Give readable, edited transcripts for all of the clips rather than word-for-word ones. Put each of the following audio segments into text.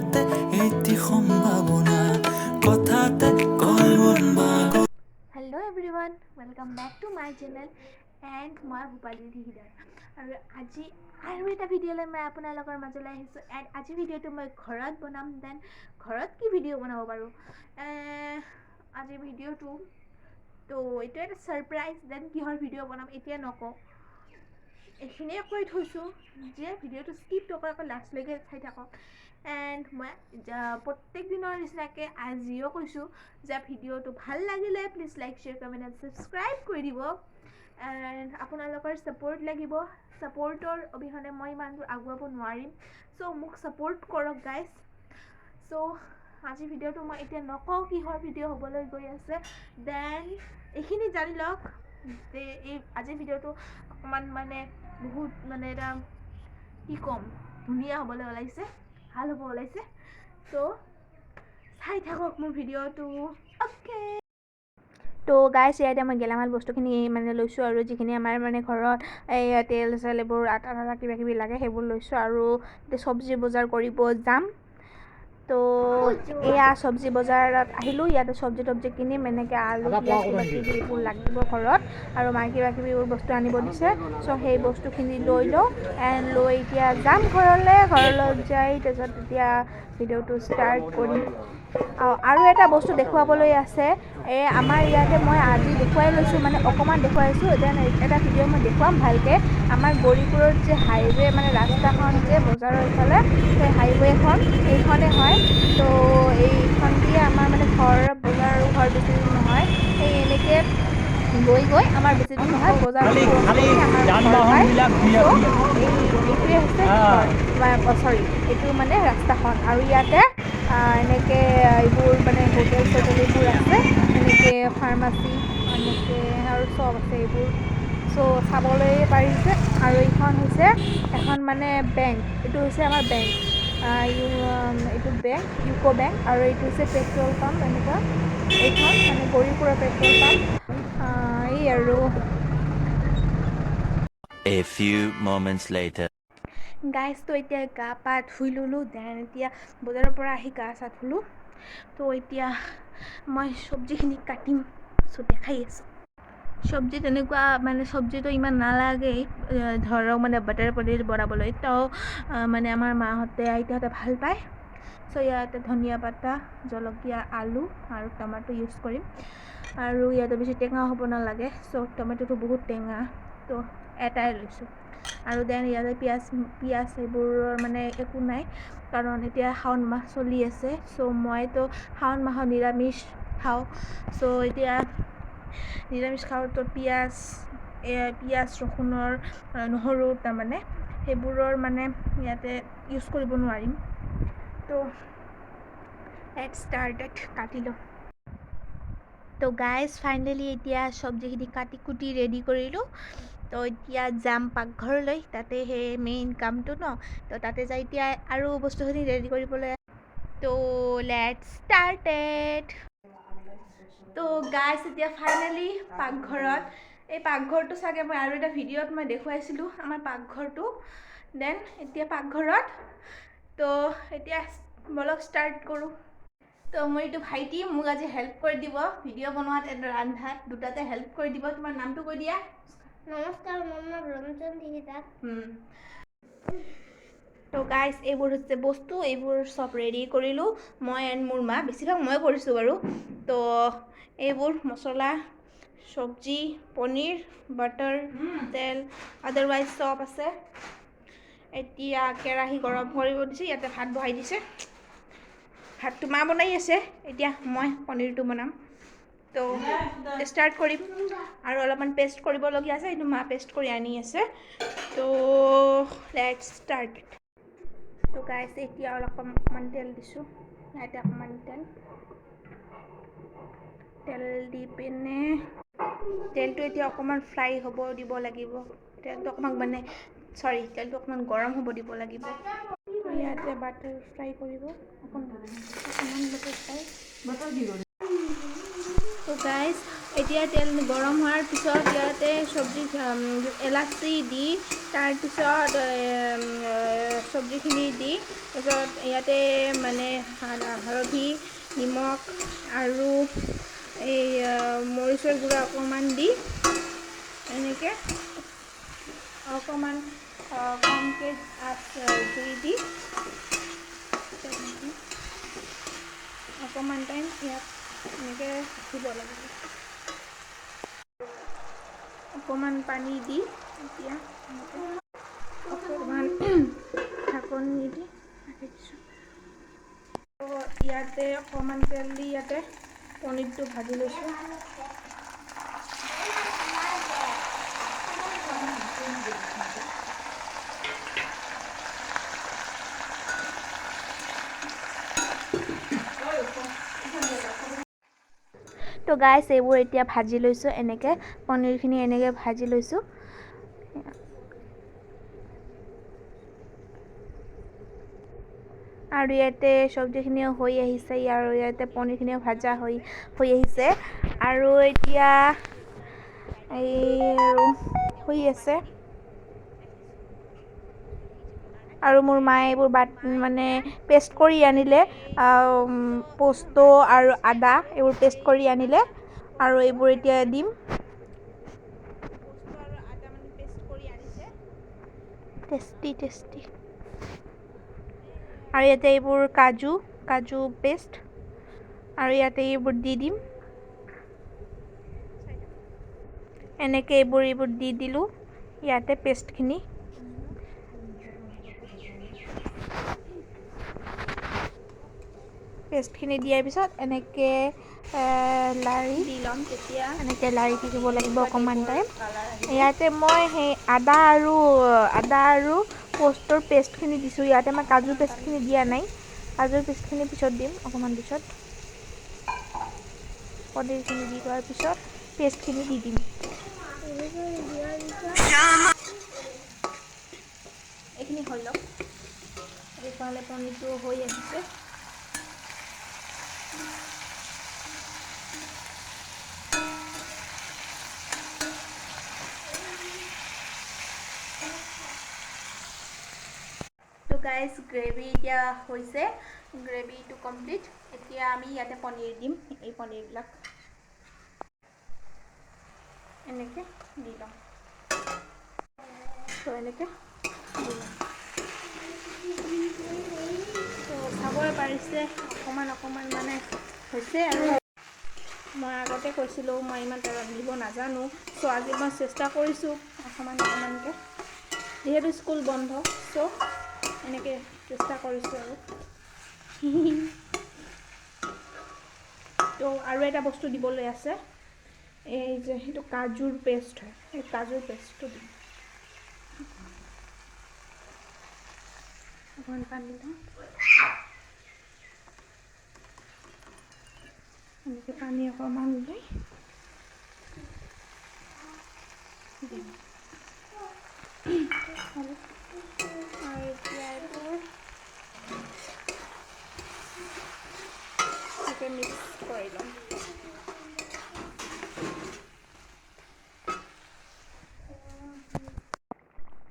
ইয়াতে এটি সম্ভাৱনা, কথাতে কয় মন বাগ। Hello everyone, welcome back to my channel and মই ভূপালী দিহিদাৰ আৰু আজি আৰু এটা ভিডিঅ'লৈ মই আপোনালোকৰ মাজলৈ আহিছোঁ। এণ্ড আজিৰ ভিডিঅ'টো মই ঘৰত বনাম। Then ঘৰত কি ভিডিঅ' বনাব পাৰোঁ আজিৰ ভিডিঅ'টো? তো এইটো এটা ছাৰপ্ৰাইজ। Then কিহৰ ভিডিঅ' বনাম এতিয়া নকওঁ। এইখিনিয়ে কৈ থৈছোঁ যে ভিডিঅ'টো স্কিপ নকৰাকৈ লাষ্টলৈকে চাই থাকক। এণ্ড মই প্ৰত্যেক দিনৰ নিচিনাকৈ আজিও কৈছোঁ যে ভিডিঅ'টো ভাল লাগিলে please like, share, comment and subscribe কৰি দিব। এণ্ড আপোনালোকৰ ছাপৰ্ট লাগিব। ছাপৰ্টৰ অবিহনে মই ইমান দূৰ আগুৱাব নোৱাৰিম। চ' মোক ছাপৰ্ট কৰক গাইজ। চ' আজিৰ ভিডিঅ'টো মই এতিয়া নকওঁ কিহৰ ভিডিঅ' হ'বলৈ গৈ আছে। Then এইখিনি জানি লওক যে এই আজিৰ ভিডিঅ'টো অকণমান মানে বহুত মানে এটা কি ক'ম, ধুনীয়া হ'বলৈ ওলাইছে, ভাল হ'ব ওলাইছে। চ' চাই থাকক মোৰ ভিডিঅ'টো, অ'কে? তো গাইছ, ইয়াতে মই গেলামাল বস্তুখিনি মানে লৈছোঁ আৰু যিখিনি আমাৰ মানে ঘৰত এই তেল চেল, এইবোৰ আটা চাটা কিবা কিবি লাগে, সেইবোৰ লৈছোঁ। আৰু এতিয়া চব্জি বজাৰ কৰিব যাম। তো এয়া চব্জি বজাৰত আহিলোঁ। ইয়াতে চব্জি তব্জি কিনিম। এনেকৈ আলু, পিঁয়াজ, কিবা কিবি এইবোৰ লাগিব ঘৰত। আৰু মায়ে কিবা কিবি এইবোৰ বস্তু আনিব দিছে। চ' সেই বস্তুখিনি লৈ লওঁ এণ্ড লৈ এতিয়া যাম ঘৰলৈ। ঘৰলৈ যাই তাৰপিছত এতিয়া ভিডিঅ'টো ষ্টাৰ্ট কৰিম। আৰু এটা বস্তু দেখুৱাবলৈ আছে। এই আমাৰ ইয়াতে মই আজি দেখুৱাই লৈছোঁ, মানে অকণমান দেখুৱাইছোঁ। এতিয়া এটা ভিডিঅ' মই দেখুৱাম ভালকৈ। আমাৰ গৌৰীপুৰত যে হাইৱে, মানে ৰাস্তাখন যে বজাৰৰ ইফালে, সেই হাইৱেখন এইখনে হয়। তো এইখন দিয়ে আমাৰ মানে ঘৰ, বজাৰ আৰু ঘৰ বেছি দূৰ নহয়। সেই এনেকৈ গৈ গৈ আমাৰ বেছি দূৰ নহয়, বজাৰ আমাৰ ঘৰ পায়। ত' এই এইটোৱে হৈছে ঘৰ, চৰি, এইটো মানে ৰাস্তাখন। আৰু ইয়াতে এনেকৈ এইবোৰ মানে হোটেল চোটেল এইবোৰ আছে, এনেকৈ ফাৰ্মাচী, এনেকৈ আৰু চব আছে এইবোৰ। চ' চাবলৈ পাৰিছে। আৰু এইখন হৈছে এখন মানে বেংক। এইটো হৈছে আমাৰ বেংক, এইটো বেংক, ইউকো বেংক। আৰু এইটো হৈছে পেট্ৰল পাম্প। এনেকুৱা এইখন মানে গৌৰীপুৰৰ পেট্ৰল পাম্প এই আৰু। A few moments later. গাইজটো এতিয়া গা পা ধুই ল'লোঁ। Then এতিয়া বজাৰৰ পৰা আহি গা চা ধুলোঁ। তো এতিয়া মই চব্জিখিনি কাটিম। চ' দেখাই আছোঁ। চব্জি তেনেকুৱা মানে চব্জিটো ইমান নালাগেই, ধৰক মানে বাটাৰ পনীৰ বনাবলৈ। তো মানে আমাৰ মাহঁতে, আইতাহঁতে ভাল পায়। চ' ইয়াতে ধনিয়া পাতা, জলকীয়া, আলু আৰু টমেটো ইউজ কৰিম। আৰু ইয়াতে বেছি টেঙা হ'ব নালাগে। চ' টমেটোটো বহুত টেঙা, তো এটাই লৈছোঁ। আৰু then ইয়াতে পিঁয়াজ পিঁয়াজ এইবোৰৰ মানে একো নাই, কাৰণ এতিয়া শাওণ মাহ চলি আছে। চ' মইতো শাওণ মাহত নিৰামিষ খাওঁ। চ' এতিয়া নিৰামিষ খাওঁ, তো পিঁয়াজ, পিঁয়াজ, ৰচুনৰ, নহৰু, তাৰমানে সেইবোৰৰ মানে ইয়াতে ইউজ কৰিব নোৱাৰিম। তো let's started, কাটি লওঁ। তো গাইজ, ফাইনেলি এতিয়া চব্জিখিনি কাটি কুটি ৰেডি কৰিলোঁ। তো এতিয়া যাম পাকঘৰলৈ, তাতে সেই মেইন কামটো ন। তো তাতে যাই এতিয়া আৰু বস্তুখিনি ৰেডি কৰিবলৈ। তো let's started. তো গাইজ, এতিয়া ফাইনেলি পাকঘৰত। এই পাকঘৰটো চাগে মই আৰু এটা ভিডিঅ'ত মই দেখুৱাইছিলোঁ আমাৰ পাকঘৰটো। Then এতিয়া পাকঘৰত। তো এতিয়া বলক ষ্টাৰ্ট কৰোঁ। তো মোৰ এইটো ভাইটি মোক আজি হেল্প কৰি দিব ভিডিঅ' বনোৱাত এণ্ড ৰান্ধাত, দুটাতে হেল্প কৰি দিব। তোমাৰ নামটো কৈ দিয়া। নমস্কাৰ, মোৰ নাম ৰঞ্জন দিহিদাৰ। তো গাইজ, এইবোৰ হৈছে বস্তু। এইবোৰ চব ৰেডি কৰিলোঁ মই এণ্ড মোৰ মা। বেছিভাগ মই কৰিছোঁ বাৰু। তো এইবোৰ মছলা, চব্জি, পনীৰ, বাটাৰ, তেল, আদাৰৱাইজ চব আছে। এতিয়া কেৰাহী গৰম কৰিব দিছে। ইয়াতে ভাত বহাই দিছে। ভাতটো মা বনাই আছে। এতিয়া মই পনীৰটো বনাম। তো ষ্টাৰ্ট কৰিম। আৰু অলপমান পেষ্ট কৰিবলগীয়া আছে, সেইটো মা পেষ্ট কৰি আনি আছে। তো let's start. তো গাইজ, এতিয়া অলপ অকণমান তেল দিছোঁ। ইয়াতে অকণমান তেল তেল দি পিনে তেলটো এতিয়া অকণমান ফ্ৰাই হ'ব দিব লাগিব। তেলটো অকণমান মানে, চৰি, তেলটো অকণমান গৰম হ'ব দিব লাগিব। ইয়াতে বাটাৰ ফ্ৰাই কৰিব অকণমান, অকণমান বাটাৰ ফ্ৰাই। তো গাইজ এতিয়া তেল গৰম হোৱাৰ পিছত ইয়াতে চব্জি এলাচি দি, তাৰপিছত চব্জিখিনি দি, তাৰপিছত ইয়াতে মানে হালধি, নিমখ আৰু এই মৰিচৰ গুড়া অকণমান দি এনেকৈ অকণমান কমকৈ আঁচ জুই দি তেনেকৈ অকণমান টাইম ইয়াক এনেকৈ ৰাখিব লাগিব। অকণমান পানী দি এতিয়া এনেকৈ অকণমান ঢাকনি দি ৰাখি দিছোঁ। ইয়াতে অকণমান তেল দি ইয়াতে পনীৰটো ভাজি লৈছোঁ। তো গাইছ, এইবোৰ এতিয়া ভাজি লৈছোঁ, এনেকৈ পনীৰখিনি এনেকৈ ভাজি লৈছোঁ। আৰু ইয়াতে চব্জিখিনিও হৈ আহিছে, আৰু ইয়াতে পনীৰখিনিও ভাজা হৈ হৈ আহিছে। আৰু এতিয়া এই আৰু হৈ আছে। আৰু মোৰ মায়ে এইবোৰ বাট মানে পেষ্ট কৰি আনিলে, পোস্ত আৰু আদা এইবোৰ পেষ্ট কৰি আনিলে, আৰু এইবোৰ এতিয়া দিম। Tasty tasty. আৰু ইয়াতে এইবোৰ কাজু পেষ্ট, আৰু ইয়াতে এইবোৰ দি দিম। এনেকৈ এইবোৰ দি দিলোঁ ইয়াতে পেষ্টখিনি। পেষ্টখিনি দিয়াৰ পিছত এনেকৈ লাৰি দি ল'ম তেতিয়া। এনেকৈ লাৰি থাকিব লাগিব অকণমান টাইম। কালাৰ আহিব। ইয়াতে মই সেই আদা আৰু পোষ্টৰ পেষ্টখিনি দিছোঁ। ইয়াতে মই কাজুৰ পেষ্টখিনি দিয়া নাই, কাজুৰ পেষ্টখিনি পিছত দিম অকণমান পিছত। পনীৰখিনি দি লোৱাৰ পিছত পেষ্টখিনি দি দিম। এইখিনি হৈ লওক। এইফালে পনীৰটো হৈ আহিছে। তো গাইজ, গ্ৰেভি এতিয়া হৈছে, গ্ৰেভিটো কমপ্লিট। এতিয়া আমি ইয়াতে পনীৰ দিম। এই পনীৰবিলাক এনেকৈ দি ল'ম। তো এনেকৈ দি ল'ম। তো চাবই পাৰিছে, অকণমান অকণমান মানে হৈছে। আৰু মই আগতে কৈছিলোঁ মই ইমান ৰান্ধিব নাজানো, চ' আজি মই চেষ্টা কৰিছোঁ অকণমান অকণমানকৈ, যিহেতু স্কুল বন্ধ, চ' এনেকৈ চেষ্টা কৰিছোঁ আৰু। তো আৰু এটা বস্তু দিবলৈ আছে, এই যে সেইটো কাজুৰ পেষ্ট হয়, এই কাজুৰ পেষ্টটো দিম। অকণমান পানী লওঁ, এনেকৈ পানী অকণমান লৈ দিম। আৰু এতিয়া এইবোৰ এনেকৈ মিক্স কৰি ল'ম।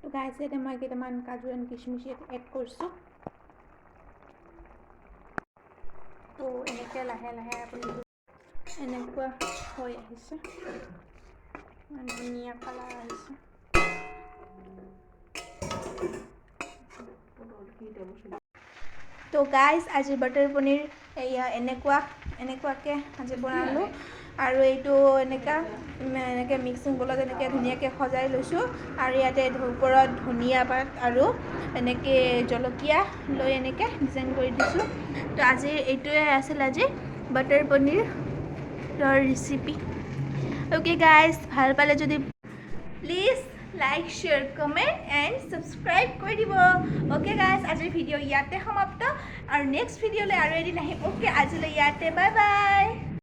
তো গাইছ, ইয়াতে মই কেইটামান কাজু এণ্ড কিচমিচ ইয়াত এড কৰিছোঁ। তো এনেকৈ লাহে লাহে আপুনি এনেকুৱা হৈ আহিছে, ইমান ধুনীয়া কালাৰ আহিছে। তো গাইজ, আজি বাটাৰ পনীৰ এয়া এনেকুৱাকৈ আজি বনালোঁ। আৰু এইটো এনেকৈ মিক্সিং বলত এনেকৈ ধুনীয়াকৈ সজাই লৈছোঁ। আৰু ইয়াতে ওপৰত ধনিয়া পাত আৰু এনেকৈ জলকীয়া লৈ এনেকৈ ডিজাইন কৰি দিছোঁ। তো আজিৰ এইটোৱে আছিল আজি বাটাৰ পনীৰৰ ৰেচিপি। অ'কে গাইজ, ভাল পালে যদি please like, share, comment and subscribe কৰি দিব। অ'কে গাইজ, আজিৰ ভিডিঅ' ইয়াতে সমাপ্ত, আৰু নেক্সট ভিডিঅ'লৈ আৰু এদিন আহিম। অ'কে, আজিলৈ ইয়াতে, বাই বাই।